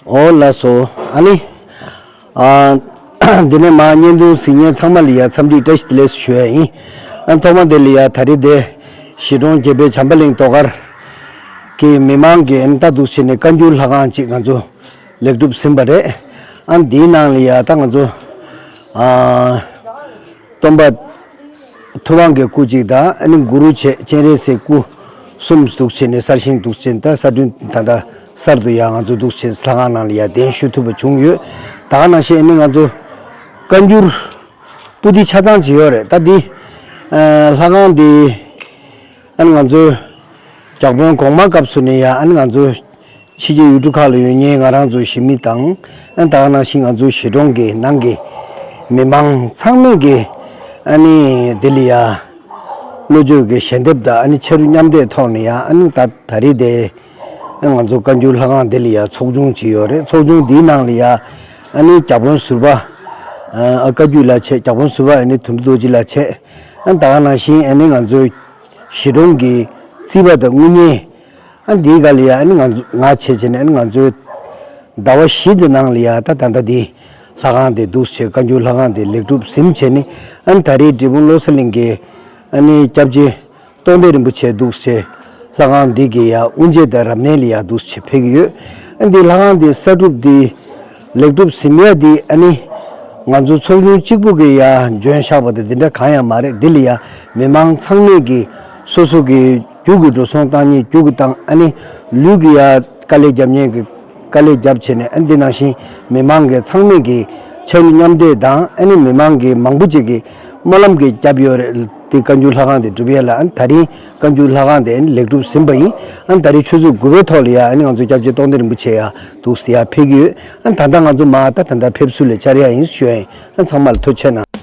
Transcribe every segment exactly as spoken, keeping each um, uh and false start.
འོ་ལགས་སོ། ཨ་ནི། ཨ། འདི་ནས་མ་བརྙན་ཐུང་གཟིགས་མཁན་ཚང་མ་ལ་ཡ་འཚམས་འདྲི་བཀྲ་ཤིས་བདེ་ལེགས་ཞུ་ཡ་ཡིན། ཨ། ཐོག་མ་དེ་ལ་ཡ་ད་རེས་དེ་གཞིས་གྲོང་བརྒྱད་པའི་བྱམས་པ་གླིང་ཟློས་གར་གྱི་མི་མང་གིས་ཨ་ནི་ད་འདུག་བྱས་ནས་བཀའ་འགྱུར་ལྷ་ཁང་ཅིག་ང་ཚོ་ལེགས་གྲུབ་ཟིན་པ་རེད། ཨ། འདིའི་ནང་ལ་ཡ་ད་ང་ཚོ། ཨ། སྟོན་པ་ཐུབ་དབང་གི་སྐུ་གཅིག་དང་ཨ་ནི་གུ་རུ་བྱས་སྤྱན་རས་གཟིགས་སྐུ་གསུམ་འདུག་བྱས་ནས་གསར་བཞེངས་འདུག་བྱས་ནས་ད་གསར་སྐྲུན་ད་ལྟ་གསར་དུ་ཡང་ང་ཚོ་འདུག་བྱས་ལྷ་ཁང་ནང་ལ་ཡང་གདན་ཞུ་ཐུབ་པ་བྱུང་ཡོད། ད་ག་ནང་བཞིན་ཨ་ནི་ང་ཚོ་བཀའ་འགྱུར་པོ་ཏི་ཆ་ཚང་ཅིག་ཡོད་རེད། ད་འདི་ལྷ་ཁང་འདི་ཨ་ནི་ང་ཚོ་རྒྱ་དཔོན་གོང་མ་སྐབས་སུ་ནས་ཡང་ཨ་ནི་ང་ཚོ་ཕྱི་རྒྱལ་ཡུལ་གྲུ་ཁག་ལ་ཡོད་མཁན་ང་རང་ཚོ་གཞིས་མི་དང་། ཨ། ད་ག་ནང་བཞིན་ང་ཚོའི་གཞིས་གྲོང་གི་ནང་གི་མི་མང་ཚང་མས་ཀྱི་ཨ་ནི་དེ་ལ་ཡ་བློ་བཅོལ་གྱི་ཞལ་འདེབས་དང་ཨ་ནི་ཕྱག་རོགས་མཉམ་འདེགས་ཐོག་ནས་ཡ་ཨ་ནི་ད་ད་རེས་དེ་ང་ཚོ་བཀའ་འགྱུར་ལྷ་ཁང་དེ་ལ་ཡ་ཚོགས་ཆུང་ཅིག་ཡོད་རེད། ཚོགས་ཆུང་འདིའི་ནང་ལ་ཡ་ཨ་ནི་རྒྱ་དཔོན་ཟུར་པ། ཨ། བཀའ་བརྒྱུད་ལ་བྱས། རྒྱ་དཔོན་ཟུར་པ་ཨ་ནི་དོན་གྲུབ་རྡོ་རྗེ་ལ་བྱས། ཨ། ད་ག་ནང་བཞིན་ཨ་ནི་ང་ཚོའི་གཞིས་གྲོང་གི་རྩིས་པ་དང་དངུལ་གཉེར། ཨ། འདིའི་སྒང་ལ་ཡ་ཨ་ནི་ང་ཚོ་ང་བྱས་བྱས་ནས་ཨ་ནི་ང་ཚོའི་ཟླ་བ་བཞི་ཙམ་ནང་ལ་ཡ་ད་ད་ལྟ་འདི་ལྷ་ཁང་དེ་འདུག་བྱས། བཀའ་འགྱུར་ལྷ་ཁང་དེ་ལེགས་གྲུབ་ཟིན་བྱས་ནས། ཨ་ནི་ད་རེས་འབྲས་སྤུངས་བློ་གསལ་གླིང་གི་ཨ་ནི་སྐྱབས་རྗེ་རྟོགས་ལྡན་རིན་པོ་ཆེ་འདུག་བྱས་ལྷ་ཁང་འདི་གི་ཡ་དབུ་འབྱེད་དང་རབ་གནས་ལ་ཡ་འདུག་བྱས་ཕེབས་ཀྱི་ཡོད། ཨ། འདི་ལྷ་ཁང་འདི་གསར་སྒྲུབ་འདི་ལེགས་གྲུབ་ཟིན་ཡ་འདི་ཨ་ནི་ང་ཚོ་ཚོགས་ཆུང་གཅིག་པུ་གི་ཡ་འཇོན་བཞག་པ་དང་འདི་འདྲ་གང་ཡང་མ་རེད། འདི་ལ་ཡ་མི་མང་ཚང་མས་ཀྱི་སོ་སོ་གི་རྒྱུ་གི་འགྲོ་སོང་བཏང་མཁན་རྒྱུ་གི་བཏང་། ཨ་ནི་ལུས་ཀྱི་ཡ་དཀའ་ལས་རྒྱབ་མཁན་གྱི་དཀའ་ལས་རྒྱབ་བྱས་ནས། ཨ། འདི་ནང་བཞིན་མི་མང་གི་ཚང་མས་ཀྱི་ཕྱག་རོགས་མཉམ་འདེགས་དང་། ཨ་ནི་མི་མང་གི་མང་པོ་ཅིག་གི་སྨོན་ལམ་གྱི་རྒྱབ་ཡོད་རེད། དེ་བཀའ་འགྱུར་ལྷ་ཁང་དེ་སྒྲུབ་ཡས་ལ། ཨ། ད་རིང་བཀའ་འགྱུར་ལྷ་ཁང་དེ་ལེགས་གྲུབ་ཟིན་པ་ཡིན། ཨ། ད་རིང་ཆུ་ཚོད་དགུ་པའི་ཐོག་ལ་ཡ་ཨ་ནི་ང་ཚོ་སྐྱབས་རྗེ་རྟོགས་ལྡན་རིན་པོ་ཆེ་ཡ་འདུག་སེ་ཡ་ཕེབས་ཀྱི་ཡོད། ཨ། ད་ལྟ་ང་ཚོ་མ་ད་ད་ལྟ་ཕེབས་བསུ་ལ་བཅར་ཡ་ཡིན་ཞུ་ཡ་ཡིན། ཨ། ཚང་མ་ལ་ཐུགས་རྗེ་གནང་།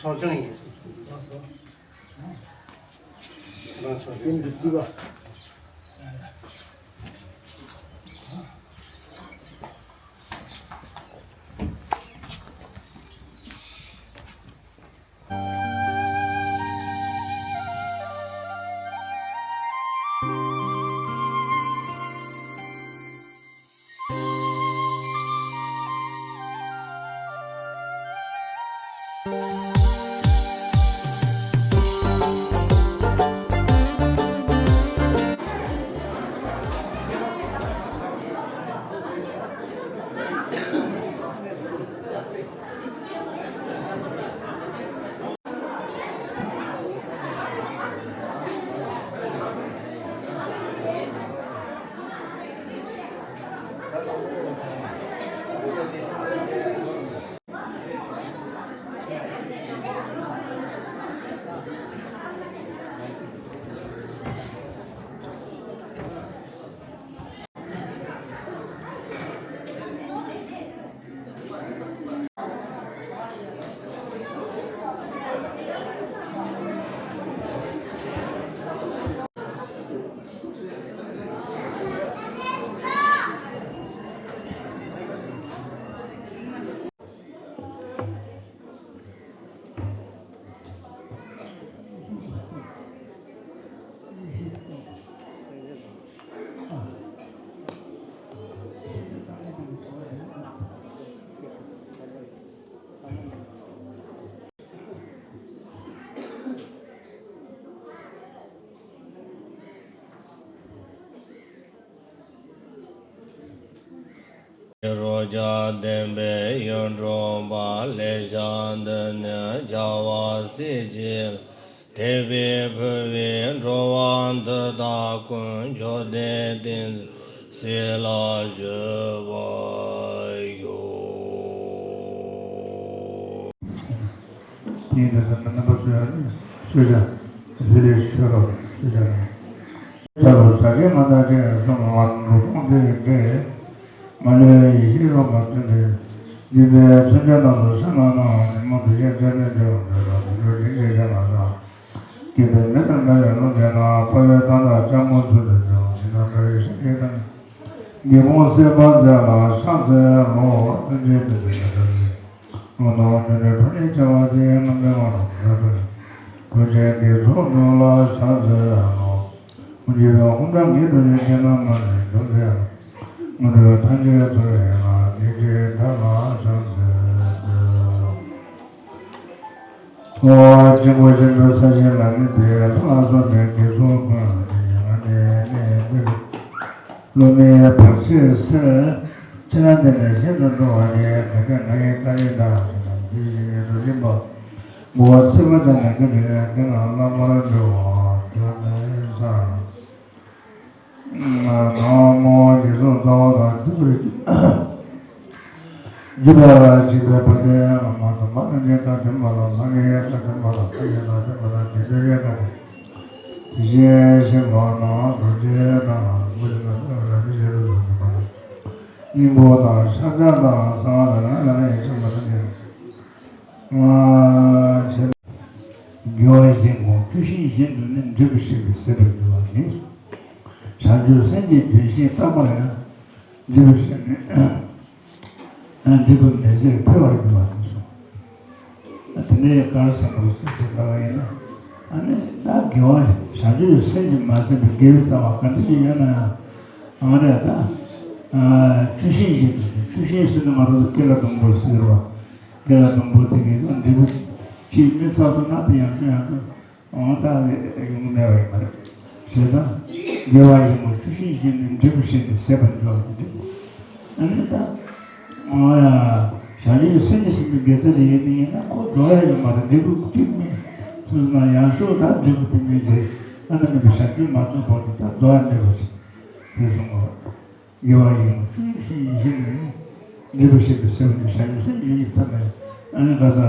ཚོགས་ཆུང་ཡིན། ཚོགས་ཆུང་ཡིན། རོ་བརྒྱ་ལྡན་པའི་ཡུལ་འགྲོ་བ་ལེགས་བྱང་འདི་ནི་བྱ་བ་སྲིད་ཞིའི་དད་པས་ཕུལ་བའི་འགྲོ་བ་འདི་དག་ཀུན་མཆོག་ལྡན་བསྟན་འཛིན་ཟིལ་ལ་ཞུགས་པར་ཤོག། དེའི་འདི་ཚོ་རྣམ་པ་ཚོས་གསོལ་ཇ་བི་ལེ་ཤོད་རོགས། གསོལ་ཇ་རོགས། ཇ་རོགས་ཟ་གི་མ་ད་ཅེས་གསུངས་པ་འགྲོ་སྟངས་དེ་རེད། མ་ལུས་ཡེ་ཤེས་རོ་མ་བརྩོན་པའི་ འདི་ནི་མཚོན་ཆ་རྣམས་སུ་སེམས་ལ་སྣང་བ་ཉོན་མོངས་དུ་ཞེན་བྱ་ནི་འབྲས་བུ་འདོད་པ་དུད་འགྲོ་རིགས་ཀྱི་སེམས་ལ་སྣང་། སྐྱེས་པའི་མི་དང་འདྲ་བའི་རླུང་ཅན་དང་། འཕགས་པའི་མཐའ་དག་སྤྱང་པོ་ཚུལ་དུ་འབྱུང་། ཇི་ལྟར་འདྲ་བའི་ཤིང་གི་མཐའ། སྒེག་མོ་སྲེག་པ་མཛད་ལ་ཕྱག་འཚལ་ལོ། སྟོན་ཆེན་སྟོན་པའི་མི་འདྲ་བའི། ཀླུ་ནོར་སྤྲིན་བྲལ་ཁྲོ་གཉེར་བྱ་བ་ཅན། རྣམ་པའི་དབང་ཐང་འདོད་པའི། ཀུན་མཁྱེན་དགེ་ཚོགས་འདུལ་ལ་ཕྱག་འཚལ་ལོ། ཀུན་མཁྱེན་པའི་ཧཱུྃ་སྒྲ་སྔོན་དུ་བྱོན། ཁྱེད་རྣམས་མ་ལུས་འགྲོ་འདྲེན་ལ། དངོས་གྲུབ་ཐམས་ཅད་སྩོལ་བའི་ཡན་ལག་བདེ་ཆེན་ཐབས་ལ་ཕྱག་འཚལ་ལོ། ཨོ། སྐྱེ་འགོ་ཆེན་པོའི་ས་གཞི་ལ་ནི་དེ། ལྷ་ལ་སོགས་པའི་དགེ་ཚོགས་ཀུན། དེ་ཡང་ང་ནི་ནི་འདིར། བསླུ་མེད་བར་ཆད་སེལ། ཁྱེད་རང་འདི་ནས་གཞན་དུ་འགྲོ་བ་ནི། ག་དེ་ང་ཡི་བཀའ་ཡིག་དང་། ཞེས་དང་། དེ་བཞིན་ཉེར་དྲུག་ཡིན་པ། མགོ་བོ་ཚིགས་པ་ཙམ་ནས་ཀུན་གྱི་ནི། དེ་རྣམས་བླ་མར་འདུ་བ་དོན་ནི་ས། ན་མོ། རྗེས་སུ་བདག་དང་བརྒྱུད་པར་བརྒྱུད་པར་བྱེད་པའི་དཔལ་ལྡན་བླ་མ་དམ་པ་རྣམས་ཀྱི་བཀའ་ཐོས་པ་དང་། སངས་རྒྱས་ཀྱི་བཀའ་ཐོས་པ་དང་། བསྟན་པ་དང་མཆོད་པ་དང་དེ་བཞིན་གཤེགས་པ་དང་རྡོ་རྗེ་དང་། སྐུ་ལས་ཐོན་པ་དང་ཞལ་དུ་གསོལ་བ་དང་། སྙིང་པོ་དང་ཕྱག་རྒྱ་དང་གསང་བ་དང་། ཡང་ན་ཡེ་ཤེས་མ་ཐོབ་ཀྱི། ཨ། དགེ་བ་གཞན་ཀུན་བཅུ་ཤིང་བཞིན་དུ་ནི། འབྲས་བུ་ཤིན་ཏུ་ཟད་པར་འགྱུར་བ་ནི། བྱང་ཆུབ་སེམས་ཀྱི་ལྗོན་ཤིང་རྟག་པར་ཡང་། འབྲས་བུ་ཤིན་ཏུ། འབྲས་བུ་མི་ཟད་འཕེལ་བར་འགྱུར་བ་ནི་གསུངས། དེ་ནས་ག་རེ་གསུངས་པ་རེད་ཟེར་ལབ་པ་ཡིན་ན། ཨ་ནི་ད་དགེ་བ་བྱང་ཆུབ་སེམས་ཀྱིས་མ་ཟིན་པའི་དགེ་བའི་རྩ་བ་ག་འདྲ་ཞིག་ཡོད་ན་ཡང་། ཨ་ནི་ད་བཅུ་ཤིང་བཞིན་དུ། བཅུ་ཤིང་ཟེར་ན་ང་རང་ཚོ་སྐེ་ལ་སྡོང་པོ་ཟེར་བ། སྐེ་ལ་སྡོང་པོ་དེ་གའི་འབྲས་བུ་གཅིག་སྨིན་ཚར་སོང་ན། དེ་ཡང་སོ་ཡང་སོ། འོ་ད་ཡོང་མེད་པ་ཡིན་པ་རེད། བྱས་ཙང་དགེ་བ་ཡིན་ནོ་བཅུ་ཤིང་བཞིན་དུ་འབྲས་བུ་ཤིན་ཏུ་ཟད་པར་འགྱུར་བ་དེ་འདྲ། ཨ་ནི་ད། འོ་ཡ། བྱང་ཆུབ་སེམས་ཀྱིས་ཟིན་པའི་དགེ་རྩ་ཅིག་ཡིན་ནི་ཡིན་ན། ཁོ་རྫོགས་ཡ་ཡོད་མ་རེད། འབྲས་བུ་གཅིག་སྨིན་སོང་ན་ཡང་སོ། ད་འབྲས་བུ་དེ་སྨིན་བྱས། ཨ་ནི་མིན་པའི་བྱང་ཆུབ་མ་ཐོབ་བར་དུ་ད་རྫོགས་ཡ་མེད་པ་ཅིག་དེ་གསུངས་པ། དགེ་བ་ཡིན་ནོ་བཅུ་ཤིང་བཞིན་དུ་ནི། འབྲས་བུ་ཤིན་ཏུ་ཟད་པར་འགྱུར། བྱང་ཆུབ་སེམས་ཀྱི་ཡོན་ཏན་ཐོབ་ནས། ཨ་ནི་ག་ས་ད།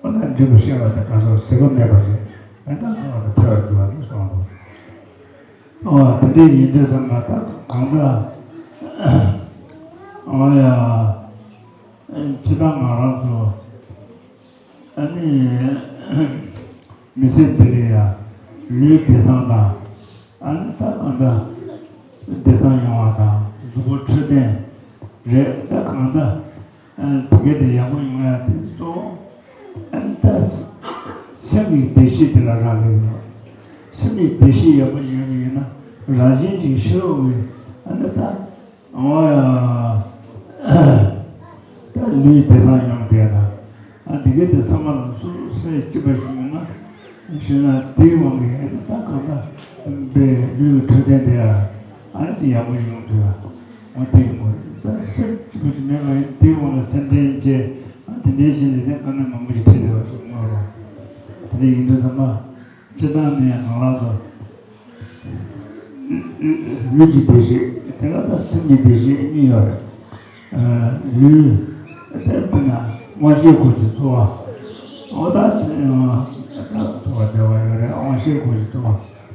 ཨ་ནི་འབྲས་བུ་ཤེས་པ་དེ་ག་ས་ཟད་པ་མེད་པ་ཞིག་ཨ་ནི་ད་གང་ལ་འཕེལ་བར་འགྱུར་བ་ནི་གསུངས་པ། ཨོ། དེ་འདྲའི་ཡིན་དུས་ཙམ་ལ་ད་གང་ལྟར། ཨོ་ཡ། ཕྱི་དང་ང་རང་ཚོ། ཨ་ནི་མི་ཚེ་འདི་ལ་ཡ་ལུས་བདེ་ཐང་དང་། ཨ་ནི་ད་གང་ལྟར་བདེ་ཐང་ཡོང་བ་དང་། གཟུགས་པོ་འཕྲོད་བསྟེན་རེད། ད་གང་ལྟར་ཨ་ནི་དེ་ག་དེ་ཡག་པོ་ཡོང་ཡ་དེ་གཙོ་བོ། ཨ་ནི་ད་སེམས་ཀྱི་བདེ་སྐྱིད་དེ་ལ་རག་ལས་ཡོད། སེམས་ཀྱི་བདེ་སྐྱིད་ཡག་པོ་ཞིག་ཡོང་གི་ཡིན་ན། རང་བཞིན་གྱིས་ཤེས་རོགས་ཀྱིས་ཨ་ནི་ད། འོ་ཡ། ད་ལུས་བདེ་ཐང་ཡོང་བསྡད་ན། ཨ་དེ་གའི་དེ་ཚང་མ་ལ་སོ་སོ་སེམས་སྐྱིད་པ་ཞིག་ཡོང་ན། ཞེ་ན་དེའི་དབང་གིས་ཨ་ནི་ད་གང་ལྟར་པའི་ལུས་ཀྱི་འཕྲོད་བསྟེན་དེ་ཡ། ཨ་ནི་དེ་ཡག་པོ་ཡོང་འདུག་ཡ། འོ་དེ་ཡིན་དགོས་རེད། ད་སེམས་སྐྱིད་པོ་ཞིག་མེད་པ་ཡིན། དེའི་དབང་ལ་སེམས་ཁྲལ་བྱས། ཨ་དེ་འདྲའི་བྱས་ནས་དེ་དཀའ་ངལ་མང་པོ་ཞིག་འཕྲད་བསྡད་པ་ཞིག་ཡོང་བ་རེད། དེ་འདྲ་ཡིན་དུས་ཙམ་པ། སྤྱིར་བཏང་ནས་ང་རང་ཚོ་ལུས་ཀྱི་བདེ་སྐྱིད་དེ་ག་ད་སེམས་ཀྱི་བདེ་སྐྱིད་གཉིས་ཡོད་རེད། ཨ་ལུས་དེ་དཔེར་ན་མངོན་ཤེས་སྒོ་ནས་ཚོར་བ། འོ་ད་དེ་ཚོར་བ་བདེ་བ་ཡོད་རེད། མངོན་ཤེས་སྒོ་ནས་ཚོར་བ།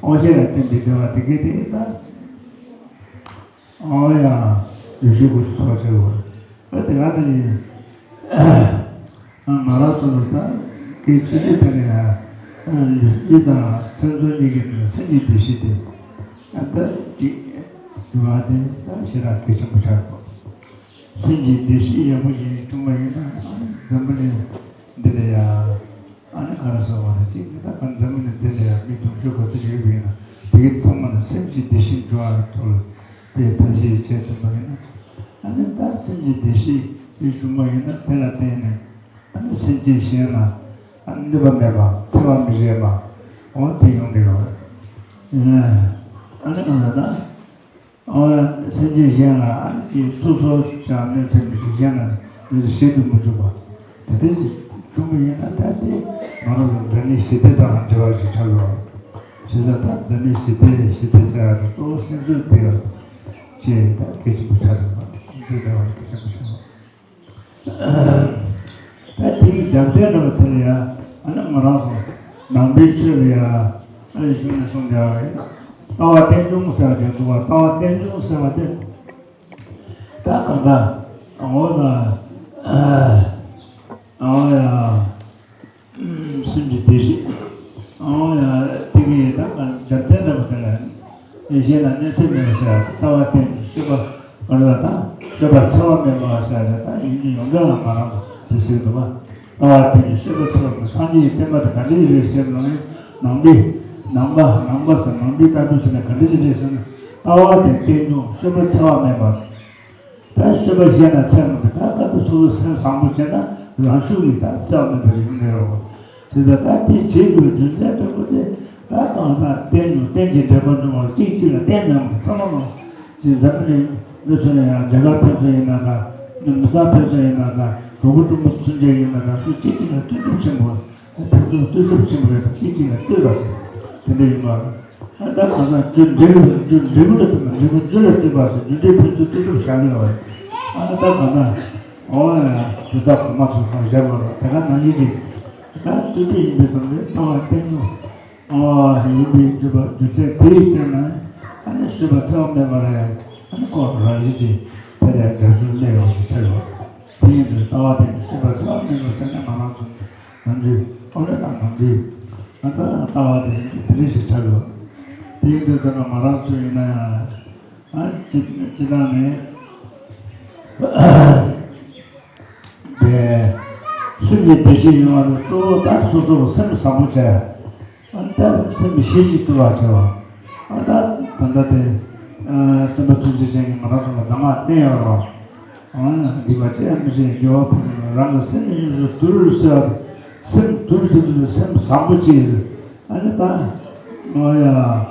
མངོན་ཤེས་ལ་བརྟེན་པའི་བདེ་བ་དེ་གའི་དེ་ད། ཨོ་ཡ། ཡེ་ཤེས་སྐུ་ཚོགས་ཆེ་བོ། ཨ་དེ་ག་ནི། ང་རང་ཚོ་ལ་ད་སྐད་ཆ་དེ་དེ་ནས་ཡ། ལུས་སྐྱིད་དང་སེམས་ཚོར་གཉིས་ཀྱི་ནང་སེམས་ཀྱི་བདེ་སྐྱིད་དེ། ཨ་ད་ཅིག་འདུག་པ་དེ་ད་ཞེ་དྲག་གལ་ཆེན་པོ་ཆགས་འདུག་སེམས་ཀྱི་བདེ་སྐྱིད་ཡག་པོ་ཞིག་བྱུང་བ་ཡིན་ན། ཨ་འཛམ་བུ་གླིང་འདི་ལ་ཡ། ཨ་ནི་ག་རེ་ཟེར་བ་རེད། ཅིག་ད་ག་འཛམ་བུ་གླིང་འདི་ལ་ཡང་མི་དུང་ཕྱུར་ག་ཚོད་ཅིག་ཡོད་པ་ཡིན་ན། དེ་གའི་ཚང་མ་ལ་སེམས་ཀྱི་བདེ་སྐྱིད་འགྲོ་བ་ཐོག་ལ་དཔེ་ཐབས་ཤེས་བྱས་ཟིན་པ་ཡིན་ན། ཨ་ནི་ད་སེམས་ཀྱི་བདེ་སྐྱིད་དེ་བྱུང་བ་ཡིན་ན། དེ་ལ་བརྟེན་ནས་ཨ་ནི་སེམས་ཅན་གཞན་ལ་ཨ་ནི་གནོད་པ་མེད་པ། འཚེ་བ་མི་བྱེད་པ། འོ་དེ་ཡོང་གི་ཡོད་རེད། ཨ་ནི་གང་ལྟར་ན། ཨ་སེམས་ཅན་གཞན་ལ་ཨ་ནི་སོ་སོ་ཅང་གནོད་འཚེ་མི་བྱེད། གཞན་ལ་གནོད་འཚེ་བྱེད་དུ་མི་འཇུག་པ། དེ་འདྲ་ཞིག་བྱུང་བ་ཡིན་ན། ད་དེ་ང་རང་ལ་འཛད་མེད་ཞི་བདེ་དང་འབྲེལ་བ་ཞིག་ཆགས་ཡོད་རེད། བྱས་ཙང་ད་འཛད་མེད་ཞི་བདེ་ཞི་བདེ་ཟེར་ཡ་དེ་གཙོ་བོ་སེམས་ཚོར་དེ་ཡོད་ཅེས་ད་གལ་ཆེན་པོ་ཆགས་འདུག་པ། སེམས་ཚོར་དེ་བ་གལ་ཆེན་པོ་ཆགས་འདུག་ད་དེའི་རྒྱབ་རྟེན་འདྲ་བ་དེ་ལ་ཡ། ཨ་ནི་ང་རང་ཚོ་ནང་པའི་ཆོས་ལ་ཡ། ཨ་ནི་གཞུང་ནས་གསུངས་བསྡད་པ་ཡིན། ལྟ་བ་རྟེན་འབྱུང་ཟེར་བ་ཅིག་འདུག་པ། ལྟ་བ་རྟེན་འབྱུང་ཟེར་བ་དེ། ད་གང་ལྟར་འོ་ན། ཨ་ཡ། སེམས་ཀྱི་བདེ་སྐྱིད། ཨོ་ཡ། དེ་གའི་ད་འཇམ་ཐིང་འདྲ་པོ་དེ་ལ་ཡེ་ཤེས་ལ་གནས་ཚད་མེད་པ་ཟེར་ཡ། ལྟ་བ་རྟེན་གྱི་སྤྱོད་པ་ཨོ་ལ་དང་སྤྱོད་པ་འཚེ་བ་མེད་པ་ཟེར་ཡ་ད་ཡིན་གྱི་ཡོངས་གྲགས་ལ་མ་རང་དུ་དེ་ཟེར་འདུག་པ། ལྟ་བ་རྟེན་གྱི་སྤྱོད་པ་འཚེ་བ་མེད། སངས་རྒྱས་ཀྱི་བསྟན་པ་དེ་ག་འདྲ་ཞིག་རེད་ཟེར་ན། ནང་པའི་ནང་པ་ནང་པ་ཟེར་ནང་པའི་ལྟ་གྲུབ་ཟེར་ན་ག་འདྲ་ཞིག་རེད་ཟེར་ན། ལྟ་བ་དེ་རྟེན་འབྱུང་སྤྱོད་པ་འཚེ་བ་མེད་པ། ད་སྤྱོད་པ་གཞན་ལ་འཚེ་མི་འདུག་ད་ཀ་ཏུ་སོ་སོ་སེམས་བཟང་པོ་བྱས་ན་རང་ཤུགས་ཀྱིས་ད་འཚེ་བ་མེད་པ་ཞིག་ཡོང་གི་རེད་པ། དེ་ལྟར་ད་དེ་བྱེད་དགོས་རྒྱུ་མཚན་དྲང་པོ་དེ། ད་གང་ཟག་རྟེན་འབྱུང་རྟེན་གྱི་འབྲེལ་པ་འབྱུང་བ་གཅིག་གཅིག་ལ་བརྟེན་ནས་མི་ཚང་མ་ཅིག་འཛམ་གླིང་མི་ཚོ་ནས་ཡང་རྒྱ་གར་ཕན་ཚུན་ཡིན་ན་འདྲ། མི་སང་ཕན་ཚུན་ཡིན་ན་འདྲ། གྲོགས་པོ་གྲོགས་མོ་ཚུན་ཆད་ཡིན་ན་འདྲ། སུ་གཅིག་གཅིག་ལ་ལྟོས་གྲུབ་ཆེན་པོ། ཕན་ཚུན་ལྟོས་གྲུབ་ཆེན་པོ་རེད། གཅིག་གཅིག་ལ་ལྟོས་པ་དེ་འདྲ་ཡིན་པ་རེད། ཨ་ད་གང་ལྟར་རྒྱུ་འབྲས་བུ་རྒྱུ་འབྲས་བུ་ལ་ལྟོས་པ། འབྲས་བུ་རྒྱུ་ལ་ལྟོས་པ་ཟེར། རྒྱུ་འབྲས་ཕན་ཚུན་ལྟོས་གྲུབ་བཞག་གི་ཡོད་རེད། ཨ་ད་གང་ལྟར་ཨོ་ཡ་དུས་རྟག་གོང་མ་ཚོ་སོང་བཞག་ཡོད་རེད། དེ་ག་ནང་བཞིན་གྱི་ད་ལྟོས་གྲུབ་ཡིན་པའི་བསམ་པས་ལྟ་བ་བརྟན་གཡོ་ཨོ་ཡིན་པའི་རྒྱུ་བ་རྒྱུ་མཚན་དེ་ཡི་སྟེང་ན་ཨ་ནི་སྤྱོད་པ་འཚེ་བ་མེད་པ་རེད། ཨ་ནི་ཁོ་རང་བཞིན་གྱིས་དེ་ལས་འབྲས་བུ་སླེབས་ཡོང་གི་ཆགས་ཡོད། དེ་ཡིན་དུས་ལྟ་བ་དེ་ནི་སྤྱོད་པ་འཚེ་བ་མེད་པ་ཟེར་ན་ང་རང་ཚོ་ནམ་རྒྱུན་ཨོ་ལེ་དང་ནམ་རྒྱུན་ཨ་ད་ལྟ་བ་དེ་དེ་འདྲ་ཞིག་ཆགས་ཡོད། དེ་ཡིན་དུས་ད་ང་རང་ཚོ་ཡིན་ན་ཡང་ཨ་སྤྱི་སྤྱི་བཏང་ནས་པའི་སེམས་ཀྱི་བདེ་སྐྱིད་ཡོང་བ་ནི་གཙོ་བོ་ད་སོ་སོ་སེམས་བཟང་པོ་བྱས། ཨ་ད་སེམས་ཤེས་བྱེད་ཐུབ་པ་བྱས་པ། ཨ་ད་ད་ལྟ་དེ་ཨ་སྟོན་པ་ཐུགས་རྗེ་ཅན་གྱིས་ང་རང་ཚོ་ལ་གདམས་ངག་བསྟན་ཡོད་རེད་པ། ཨ་སྡིག་པ་ཅི་ཡང་མི་བྱེད། དགེ་བ་ཕུན་སུམ། རང་གི་སེམས་ཉམས་སུ་བསྡུ་ཟེར་བ་དེ། སེམས་བསྡུ་ཟེར་དུས་སེམས་བཟང་པོ་ཅིག་ཟེར། ཨ་ནི་ད་ཨ་ཡ་ཨ་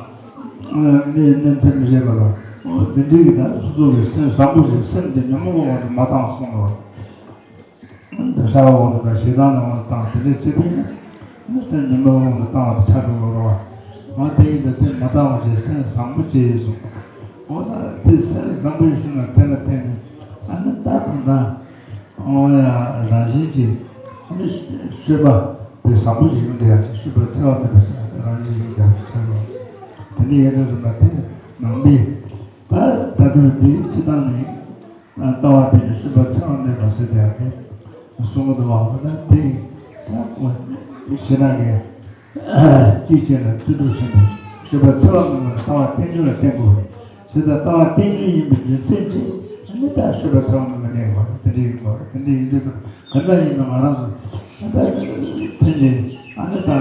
མི་གནོད་འཚེ་མི་བྱེད་པ་ལ། འོ་དེ་འདྲའི་གི་ད་སོ་སོ་གི་སེམས་བཟང་པོ་ཞིག་སེམས་དེ་ཉོན་མོངས་པ་དབང་དུ་མ་བཏང་གསུངས་པ། འདོད་ཆགས་དབང་དུ་དང་ཞེ་སྡང་ལ་དབང་དུ་བཏང་དེ་འདྲའི་བྱེད་པས་ན་སེམས་ཉོན་མོངས་དབང་དུ་བཏང་བ་དེ་ཆགས་འགྲོ་གི་རེད་པ། འོ་དེ་ཡིན་དུས་དེ་མ་བཏང་བ་ཞིག་སེམས་བཟང་པོ་ཅིག་གསུངས། འོ་ན་དེ་སེམས་བཟང་པོ་ཞིག་ན་དེ་ལ་བརྟེན་ནས་ཨ་ནི་ད་དང་ད་འོ་ཡ་རང་བཞིན་གྱིས་ཨ་ནི་སྤྱོད་པ་དེ་བཟང་པོ་ཞིག་ཡོང་བསྡད་ཡ་ཅིག་སྤྱོད་པ་འཚེ་བ་མེད་པ་ཟེར་ན་དེ་རང་བཞིན་ཡོང་བསྡད་ཡ་ཅིག་ཆགས་ཡོད། དེ་འདྲ་ཡིན་དུས་ཙམ་པ་དེ་ནང་པའི་ད་ལྟ་གྲུབ་འདི་སྤྱི་བཏང་ནས་ལྟ་བ་དེ་ནི་སྤྱོད་པ་འཚེ་བ་མེད་པ་ཟེར་དེ་ཡང་དེ་གསུང་གི་འདུག་པ། འོ་ན་དེ་ད་ཁོ་ཞེ་དྲག་གི་གཅིག་བྱས་ན་ལྟོས་གྲུབ་ཆེན་པོ་སྤྱོད་པ་འཚེ་བ་མེད་པ་ལྟ་བ་རྟེན་འབྱུང་ལ་བརྟེན་དགོས་པས། ཇི་ལྟར་ལྟ་བ་རྟེན་འབྱུང་ཡིན་པའི་རྒྱུ་མཚན་གྱིས་ཨ་ནི་ད་སྤྱོད་པ་འཚེ་བ་མེད་པ་གནས་དགོས་པ་དེ་འདྲ་ཡིན་དགོས་པ། དེ་འདྲ་ཡིན་དུས་གང་ལྟར་ཡིན་ན་ང་རང་ཚོ་ད་ལྟ་སེམས་ཀྱི་ཨ་ནི་ད་ཨ་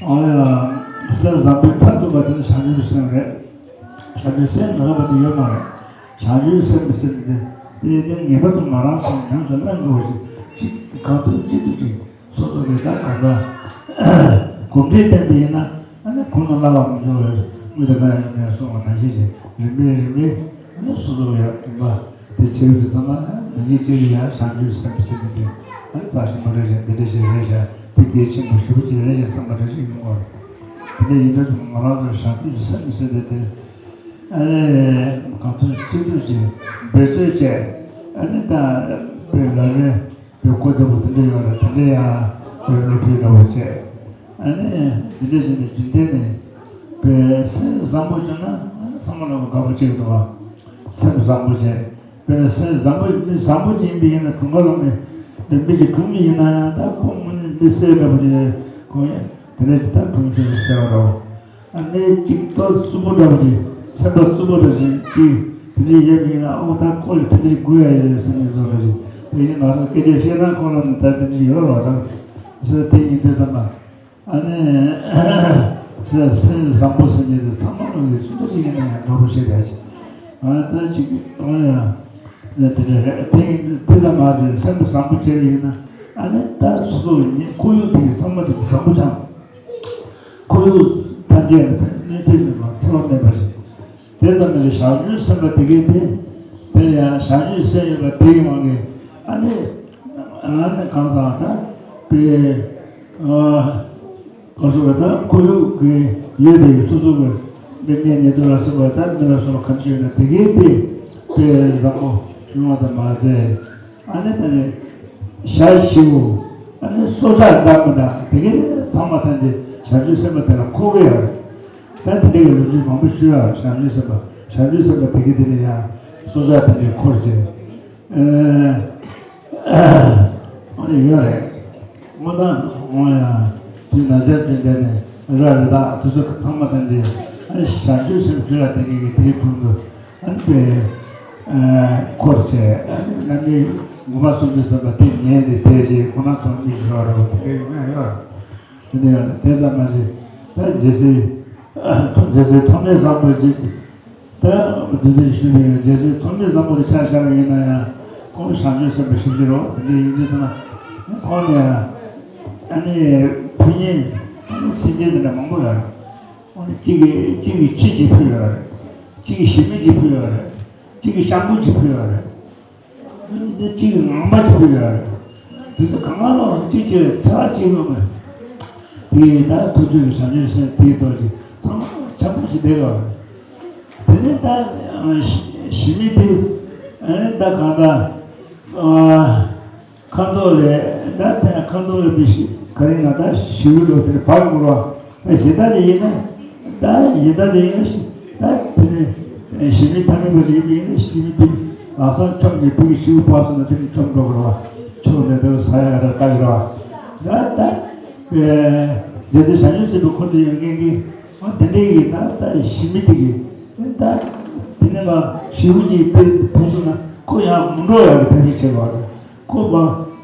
ཡ་སེམས་བཟང་པོའི་མཐར་ཐུག་པ་དེ་ནི་བྱང་ཆུབ་སེམས་རེད། བྱང་ཆུབ་སེམས་མི་ལེན་པ་དེ་ཡོད་མ་རེད། བྱང་ཆུབ་སེམས་ཟེར་དེ་དེ་དེ་ངེས་པར་དུ་ང་རང་ཚོ་ཉམས་སུ་ལེན་དགོས་པ་ཞིག་ཅིག་གང་ཐུབ་ཅི་ཐུབ་ཅིག་སོ་སོ་གི་ད་གང་ལྟར་གོམས་འདྲིས་བསྟེན་པ་ཡིན་ན་ཨ་ནི་གོང་དུ་སླ་བར་མི་འགྱུར་བའི་དངོས་དེ་ལ་ཡང་ནས་གསུངས་པ་ནང་བཞིན་ཅིག་རིམ་པས་རིམ་པས་ཨ་ནི་སོ་སོ་ཡར་ཐོན་པ། དེ་བྱེད་དུས་ཙམ་ལ་ནང་བཞིན་གཅིག་ལ་ཡང་བྱང་ཆུབ་སེམས་ཟེར་དེ་དེ་ཨ་ནི་རྩ་ཆེན་པོ་རེད་ཤག་འདི་འདྲ་ཞིག་རེད་ཤག་འདི་གལ་ཆེན་པོ་ཞེ་པོ་ཅིག་རེད་ཤག་བསམ་པ་འདྲ་ཞིག་ཡོང་གི་རེད། དེ་འདྲ་ཡིན་དུས་ཙམ་ང་རང་ཚོ་བྱང་ཆུབ་སེམས་ཟེར་དེ་དེ་ཨ་ནི་གང་ཐུབ་ཅི་ཐུབ་ཀྱིས་འབད་རྩོལ་བྱས། ཨ་ནི་ད་དཔེ་ལ་རེ་དཔེ་གོ་བདེ་པོ་དེ་འདྲ་ཡོད་ལ་དེ་འདྲ་ཡང་དཔེ་སློབ་ཁྲིད་འདྲ་བོ་བྱས། ཨ་ནི་དེ་འདྲ་བྱས་ནས་རྒྱུན་གཏན་ནས་དཔེ་སེམས་བཟང་པོ་བྱུང་ན་ཨ་ནི་ཚང་མ་ལ་དགའ་པོ་བྱེད་ཀྱི་འདུག་བ། སེམས་བཟང་པོ་བྱས། དཔེ་སེམས་བཟང་པོ་མི་བཟང་པོ་ཅིག་ཡིན་པ་ཡིན་ན་གྲོངས་ཁ་ལོག་ནས་དཔེ་མི་གཅིག་གྲོངས་མི་ཡིན་ན་ཡང་ད་ཁོང་དངོས་གནས་མི་བསད་འདྲ་པོ་ཅིག་ཁོང་ཡང་དེ་འདྲ་ཅིག་ད་གྲོངས་ཤོར་བསད་པ་འདྲ་བོ། ཨ་ནི་གཅིག་ཏོ་རྩུབ་པོ་འདྲ་པོ་ཅིག་སེམས་པ་རྩུབ་པོ་འདྲ་ཅིག་ཅིག་དེ་འདྲ་ཡོད་པ་ཡིན་ན་ཨོ་ད་ཁོ་ལ་དེ་འདྲ་དགོས་ཡ་ཡོད་ཟེར་ནས་བཟོ་འདྲ་ཅིག་དེ་ཡིན་ང་རང་སྐད་ཆ་བཤད་ན་ཁོ་ལ་ནི་ད་དེ་འདྲ་ཡོད་རེད་བ། ད་ཟེར་དེ་ཡིན་དུས་ཙམ་པ། ཨ་ནི་སེམས་བཟང་པོ་ཟེར་མཁན་དེ་ཚང་མ་ལོག་གི་སུ་འདྲ་ཞིག་ཡིན་ན་ཡང་དགའ་པོ་བྱེད་ཡ་ཅིག་ཨ་ནི་ད་ཅིག་ཨ་ནི་ཡང་ནི་དེ་འདྲ་རེད། དེ་ཡིན་དུས་དེ་ཙམ་མ་ཟད་སེམས་པ་བཟང་པོ་བྱས་ཡིན་ན་ཨ་ནི་ད་སོ་སོ་གི་ཉིན་ཁོར་ཡུག་དེ་གི་ཚང་མ་དེ་བཟང་པོ་ཆགས། ཁོར་ཡུག་ཐམས་ཅད་ལ་གནོད་འཚེ་མེད་པ་འཚེ་བ་མེད་པ་ཞིག་དེ་ཙམ་མ་ཟད་བྱང་ཆུབ་སེམས་དཔའ་དེ་གས་དེ་དེ་ཡང་བྱང་ཆུབ་སེམས་ཡིན་པ་དེའི་དབང་གིས་ཨ་ནི་ཨ་ནི་གང་ཟག་ད་དཔེ་ཨ་ག་སོ་ག་ད་ཁོར་ཡུག་གི་ཡོད་པའི་སོ་སོ་གི་མི་ངན་ཉེ་དུ་ལ་སོགས་པ་དང་མི་ལ་སོགས་པ་གང་ཅི་ཡོད་ན་དེ་གས་དེ་དཔེ་བཟང་པོ་ཡོང་བ་དང་མ་ཟད། ཨ་ནི་ད་ནི་ཞ་ཞི་བོ། ཨ་ནི་སྲོག་ཆགས་འདྲ་མི་འདྲ་དེ་གའི་ཚང་མ་ཐམས་ཅད་བྱང་ཆུབ་སེམས་དཔའ་དེ་ལ་འཁོར་གི་ཡོད་རེད། ད་དེ་འདྲ་གི་ལོ་རྒྱུས་མང་པོ་ཞུ་ཡ་བྱང་ཆུབ་སེམས་དཔའ་བྱང་ཆུབ་སེམས་དཔའ་དེ་གའི་དེ་ལ་ཡང་སྲོག་ཆགས་དེ་འདྲའི་འཁོར་བྱས། ཨ་ ཨ་ནི་ཡོད་རེད། དངོས་གནས་ངོ་ཡང་དུས་ན་ཟེར་དེ་འདྲ་ནས་ར་རི་དྭགས་དེ་ཚོ་ཚང་མ་དང་འདྲ། ཨ་ནི་བྱང་ཆུབ་སེམས་སྤྲུལ་ལ་དེ་གི་དེའི་དྲུང་དུ་ཨ་ནི་པའི་འཁོར་བྱས། ཨ་ནི་བླ་མའི་མགུར་མ་གསུང་རྒྱུ་ཟེར་བ་དེ་ཉན་ཏེ་དེ་རྗེས་ཁོ་ན་ཚོ་མི་ཞིག་ཡོད་རེད་པ། དེ་གི་ཡོད་རེད། དེ་འདྲ་ཡོད་རེད། དེ་ཙམ་མ་ཟད་ད་རྒྱལ་སྲས་རྒྱལ་སྲས་ཐོགས་མེད་བཟང་པོ་ཅིག་ད་འདི་འདྲ་ཞུས་པའི་རྒྱལ་སྲས་ཐོགས་མེད་བཟང་པོ་དེ་ཆ་བཞག་པ་ཡིན་ན་ཡང་ཁོང་བྱང་ཆུབ་སེམས་དཔའ་ཞེ་པོ་ཅིག་རེད་པ། དེ་འདྲ་ཡིན་དུས་ཙམ་ན་ཁོང་ནས་ཨ་ནི་ཕན་ཡོན་ཨ་ནི་སེམས་ཅན་དེ་འདྲ་མང་པོ་ཡོད་རེད། ཨ་ནི་གཅིག་གིས་གཅིག་གིས་ཁྱི་གཅིག་ཕུལ་ཡོད་རེད། གཅིག་གིས་ཞི་མི་གཅིག་ཕུལ་ཡོད་རེད། གཅིག་གིས་སྤྱང་པོ་གཅིག་ཕུལ་ཡོད་རེད། འདི་གཅིག་གི་ངང་པ་གཅིག་ཕུལ་ཡོད་རེད། དེ་ཚོ་གང་ག་ལ་གཅིག་གཅིག་ལ་ཚ་གཅིག་ལོ་མེད། དེ་ད་ཐུགས་རྗེ་གི་བྱང་ཆུབ་སེམས་དེའི་ཐོག་གི་ཚང་མ་ཆགས་པོ་ཞིག་བསྡད་ཡོད་རེད། དེ་ནས་ད་ཞི་མི་དེ་ད་གང་ལྟར་ཁ་མདོག་ལས་ད་ཐེངས་ཁ་མདོག་ལས་མི་ཤེས། ག་རེ་ན་ད་ཞི་བའི་ལོ་དེ་ནས་བག་ཡོད་རེད་པ། གཞན་དག་ཅིག་ཡིན་ན་ད་གཞན་དག་ཅིག་ཡིན་ན་ད་དེ་ནས་ཞི་མི་ཐ་མལ་པ་ཅིག་ཡིན་ན་ཞི་མི་དེ་ལམ་སང་ཆོམ་གྱི་བུ་གི་ཤི་བོ་སྤངས་སོང་ན་དེ་ནས་ཆོམ་འགྲོ་གི་རེད་པ། ཆོམ་ནས་དེ་ལ་ཟ་ཡག་རེད་ལྟ་གི་རེད་པ། ད་ད་རྒྱལ་སྲས་བྱང་ཆུབ་སེམས་དཔའི་འཁོར་དུ་ཡོད་མཁན་གྱི་ཨ་དེ་འདྲའི་གི་ད་ད་ཞི་མི་དེ་གི་ད་དེ་ནས་ལ་ཞི་བོ་ཅིག་དེ་བུད་སོང་ན་ཁོ་ཡང་མི་འགྲོ་ཡག་གི་ཐབས་ཤེས་བྱེད་དགོས་རེད། ཁོ་མ་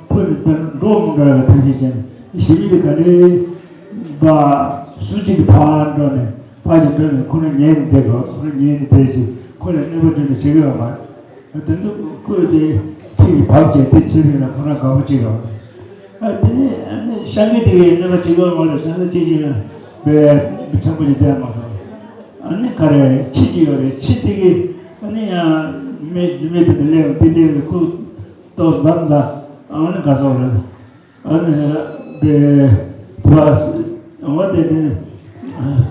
ཁོ་ནི་དཔེར་འགྲོ་མི་འགྲོ་ཡག་ཐབས་ཤེས་བྱས་ནས་ཞི་མི་དེ་ག་ནས་པ་སུ་གཅིག་གིས་ཕར་འགྲོ་ནས་ཕར་ཅིག་འགྲོ་ནས་ཁོ་ན་ཉལ་ནས་བསྡད་དགོས། ཁོ་ན་ཉལ་ནས་བསྡད་ཅིག་ཁོ་ལ་གནོད་པ་བྱུང་ནས་བྱེད་ཀྱི་ཡོད་མ་རེད། དེ་ཚོ་ཁོས་དེ་ཁྱི་གིས་བབས་བྱས་དེ་བྱེད་པས་ན་ཁོ་ན་དགའ་པོ་བྱེད་ཀྱི་ཡོད་མ་རེད། ཨ་དེ་ནས་ཨ་ནི་ཤ་འགས་དེ་གས་གནོད་པ་བྱེད་ཀྱི་ཡོད་མ་རེད། ཤ་འགས་ཅིག་ཅིག་ན་བས་ཆེན་པོ་ཅིག་བསྡད་མ་སོང་། ཨ་ནི་ག་རེ་ཁྱི་ཅིག་ཡོད་རེད། ཁྱི་དེ་གས་ཨ་ནི་ཡང་མི་རྒྱུ་མེད་དེ་དེ་ལས་དེ་འདྲའི་ཁོ། ཏོག་ཙམ་ད་ཨ་ནི་ག་སོགས་རེད། ཨ་ནི་དེ་བ་འོ་དེ་དེ་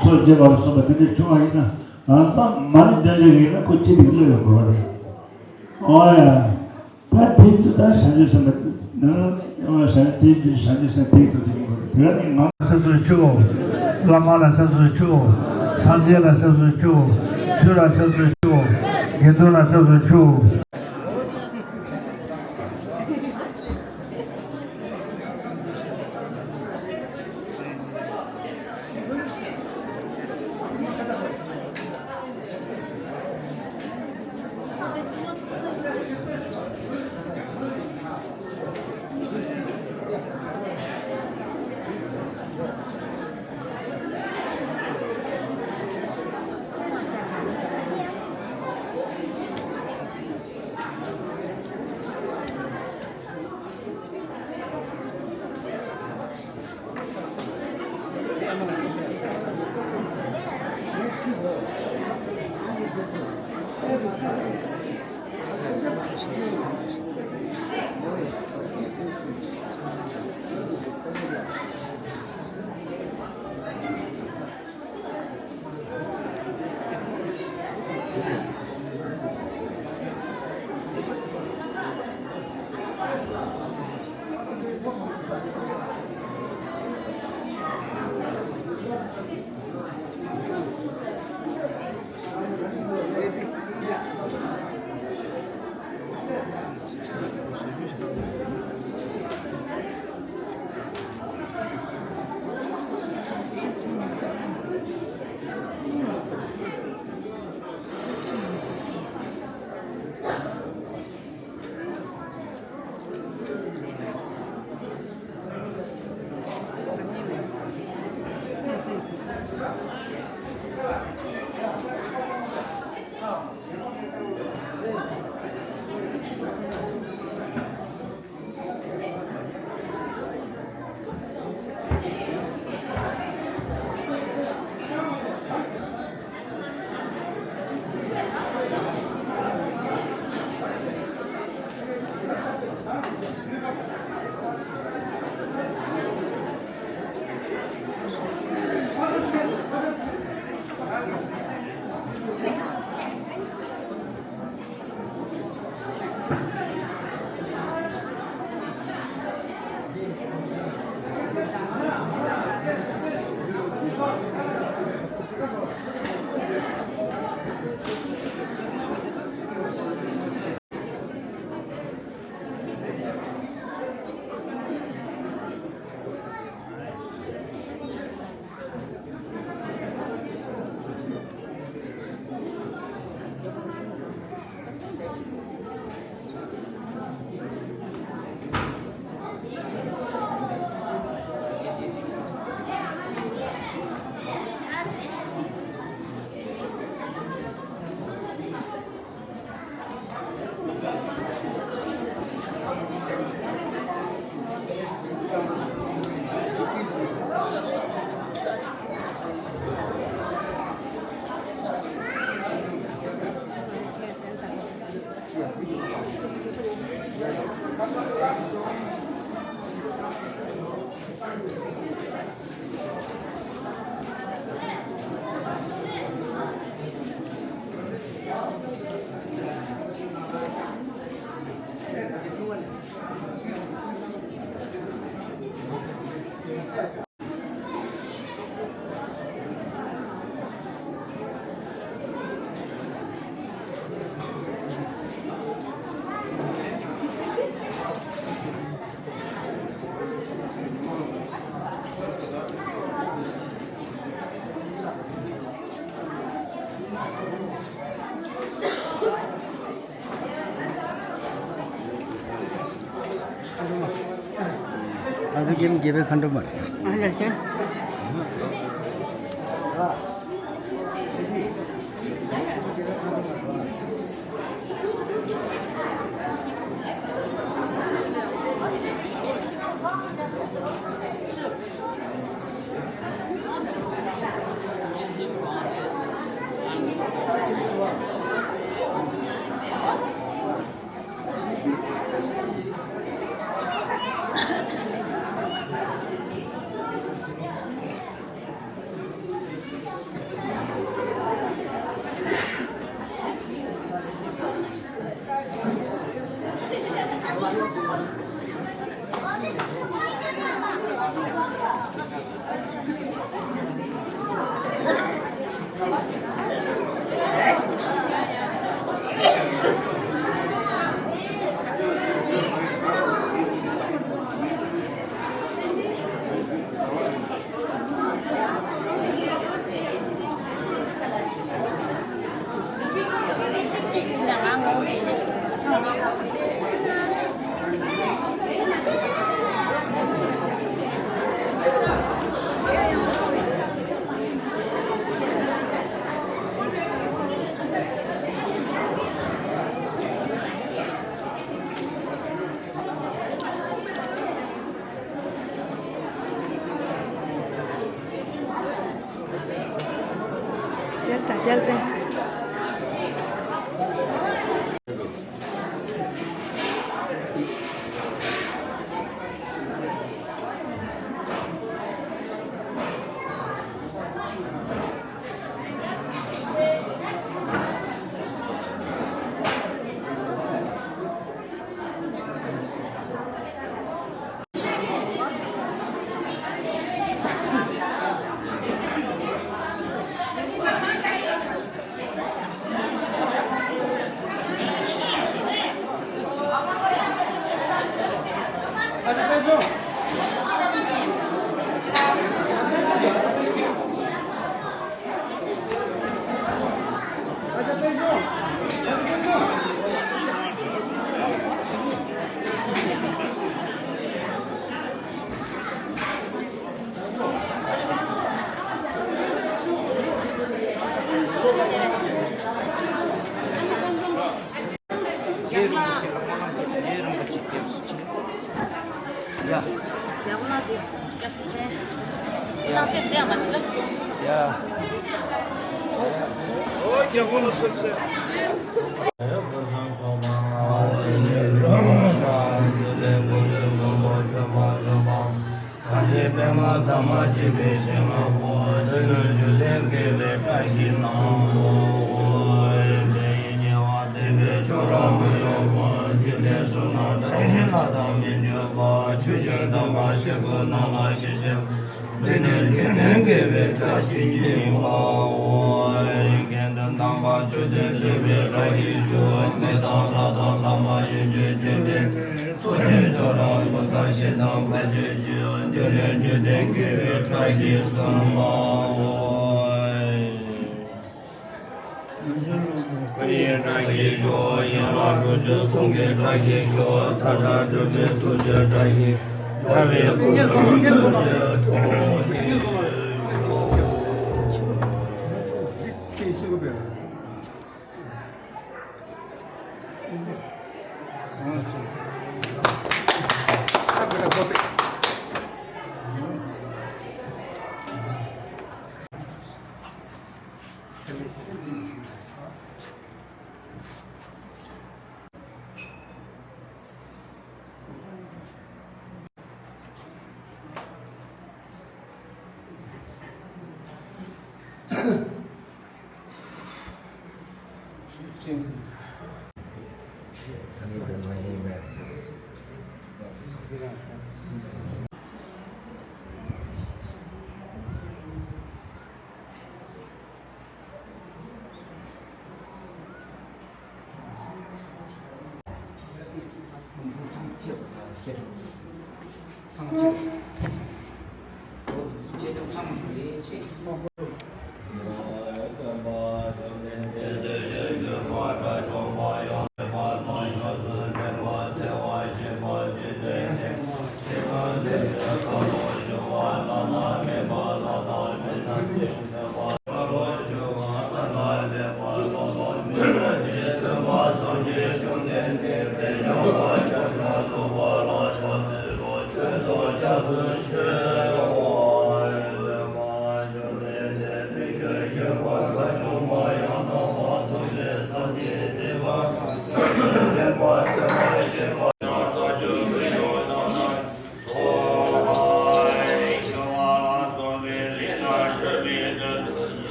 སོ་བརྗེ་བར་སོང་བ་དེ་འདྲ་བྱུང་བ་ཡིན་ན་ལམ་སང་མ་ཎི་འདོན་བྱེད་ཀྱི་ཡིན་ན་ཁོ་ཅི་དེ་བློ་ཡོད་དགོས་པ་རེད། ཨོ་ཡ། ད་དེ་ཚོ་ད་བྱང་ཆུབ་སེམས་དཔའ་ན་ཨོ་བྱང་དེ་དུས་བྱང་ཆུབ་སེམས་དེའི་ཐོག་དེ་ཡིན་དགོས་རེད། དེ་ནི་ང་ལ་སོ་སོའི་ཆུ། བླ་མ་ལ་སོ་སོའི་ཆུ། སངས་རྒྱས་ལ་སོ་སོའི་ཆུ། ཆོས་ལ་སོ་སོའི་ཆུ། དགེ་འདུན་ལ་སོ་སོའི་ཆུ། ང་ཚོ་ཀྱི་དགེ་བའི་མཁའ་འགྲོ་མ་རེད། ཨ་ལ་ཞན། རྒྱལ་དང་རྒྱལ་པན། རྒྱ་གླ་དེ་སྐྱབས་སུ་མཆི། ཡ། ཨོ་རྒྱ་གླ་ཐུགས་རྗེ་ཆེ། སངས་རྒྱས་པདྨ་འདབ་མ་བརྒྱད་པའི་ཞལ་སྔ་པོ། འདི་ནི་རྒྱུད་ལྡན་དགེ་བའི་བཀྲ་ཤིས་སྣང་ངོ་། དེ་ཡི་ཉེ་བར་བསྟན་པའི་ཆོས་རབ་མི་སླུ་བ། རྒྱུད་སྡེ་གསུམ་རྣམས་དག་ཡིན་ལ་དག་མི་འགྱུར་བ། ཆོས་ཀྱི་སྡོམ་པ་བཞི་པོ་རྣམས་ལ་ཞི་ཞིང་། འདི་ནི་རྒྱུད་ལྡན་དགེ་བའི་བཀྲ་ཤིས་སྙིང་པོའོ། དགེ་འདུན་དམ་པ་ཆོས་སྡེ་འཛིན་པའི་བཀྲ་ཤིས་ཤོག་མི་དང་ལྷ་དང་ལྷ་མ་ཡིན་གྱི་རྒྱུད་སྡེ། གཙོ་ཆེན་ཁྱོད་རང་ངོ་ཚ་ཞེ་སྡང་བར་ཆད་ཀྱི་རྒྱུད་ལས་རྒྱུད་ལྡན་དགེ་བའི་བཀྲ་ཤིས་སུ་སྨྲའོ། ཀུན་གྱི་བཀྲ་ཤིས་ཤོག་ཡན་ལག་དྲུག་ཅུ་གསུམ་གྱི་བཀྲ་ཤིས་ཤོག་མཐའ་བྲལ་སྒྲུབ་པའི་ཐུགས་རྗེའི་བཀྲ་ཤིས། དགྲ་བོའི་སྐུ་གསུམ་ཐུགས་རྗེའི་གྲོགས་ཤིག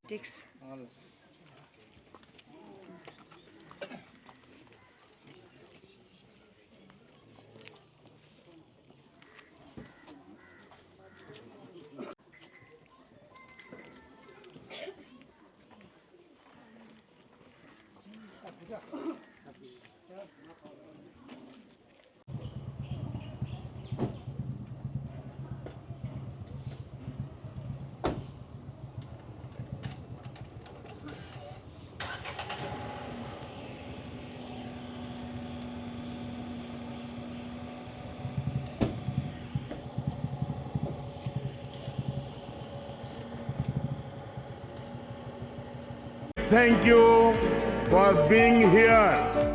Six. Thank you for being here.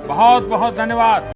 बहुत बहुत धन्यवाद।